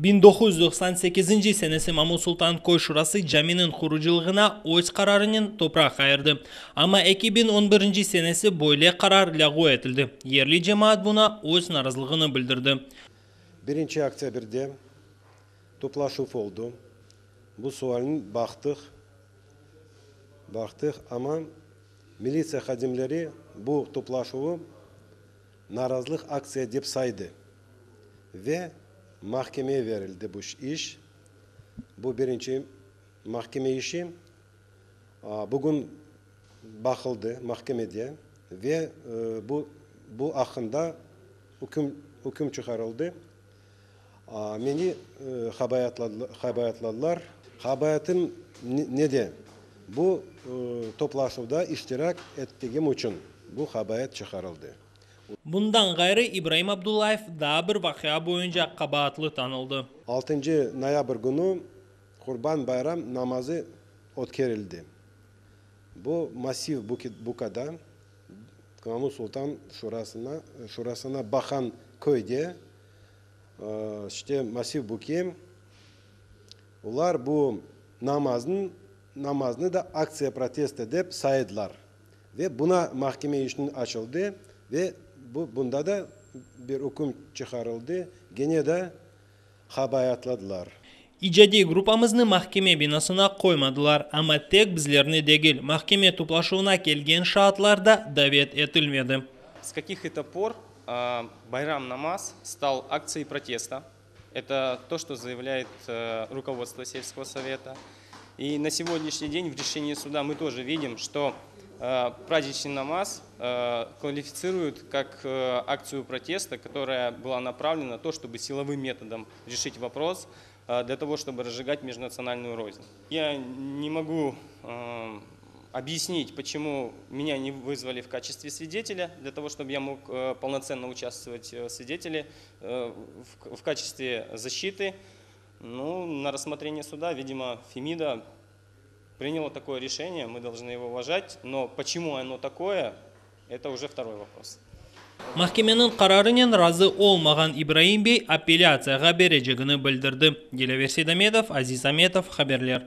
1998 senesi Mamut Sultan köy şurası caminiñ qurucılığına öz qararınen topraq ayırdı. Amma 2011 senesi böyle qarar lâğu etildi. Yerli cemaat buña öz narazılığını bildirdi. 1 oktâbrde toplaşuv oldı. Bu sualni baqtıq, baqtıq, amma militsiya hadimleri bu toplaşuvı narazılıq aktsiya dep saydı. Ve mahkemeye verildi bu iş. Bu birinci mahkeme işi. Bugün baqıldı mahkemede ve bu aqqında üküm çıqarıldı. Meni qabaatladılar. Qabaatım nede? Bu toplaşuvda iştirak ettigim içün bu qabaat çıqarıldı. Bundan ğayrı İbraim Abdullayev daa bir vaqia boyunca qabaatlı tanıldı. 6 noyabr künü Qurban bayram namazı ötkerildi. Bu massiv Bukada, Mamut Sultan şurasına baqan köyde, işte massiv Buki, olar bu namaznı da aktsiya protesta dep saydılar. Ve buña mahkeme işi açıldı ve bunda da bir üküm çıqarıldı, kene de qabaatladılar. İcadiy gruppamıznı mahkeme binasına qoymadılar, amma tek bizlerni degil, mahkeme toplaşuvına kelgen şaatlar da davet etilmedi. С каких это пор Байрам Намаз стал акцией протеста? Это то, что заявляет руководство сельского совета. И на сегодняшний день в решении суда мы тоже видим, что праздничный намаз квалифицируют как акцию протеста, которая была направлена на то, чтобы силовым методом решить вопрос, для того, чтобы разжигать межнациональную рознь. Я не могу объяснить, почему меня не вызвали в качестве свидетеля, для того, чтобы я мог полноценно участвовать в свидетеле в качестве защиты. Ну, на рассмотрение суда, видимо, Фемида приняла такое решение, мы должны его уважать, но почему оно такое, это уже второй вопрос. Mahkemeniñ qararınen razı olmağan İbraim bey apellâtsiyağa berecegini bildirdi. Dilâver Seydametov, Aziz Ametov, haberler.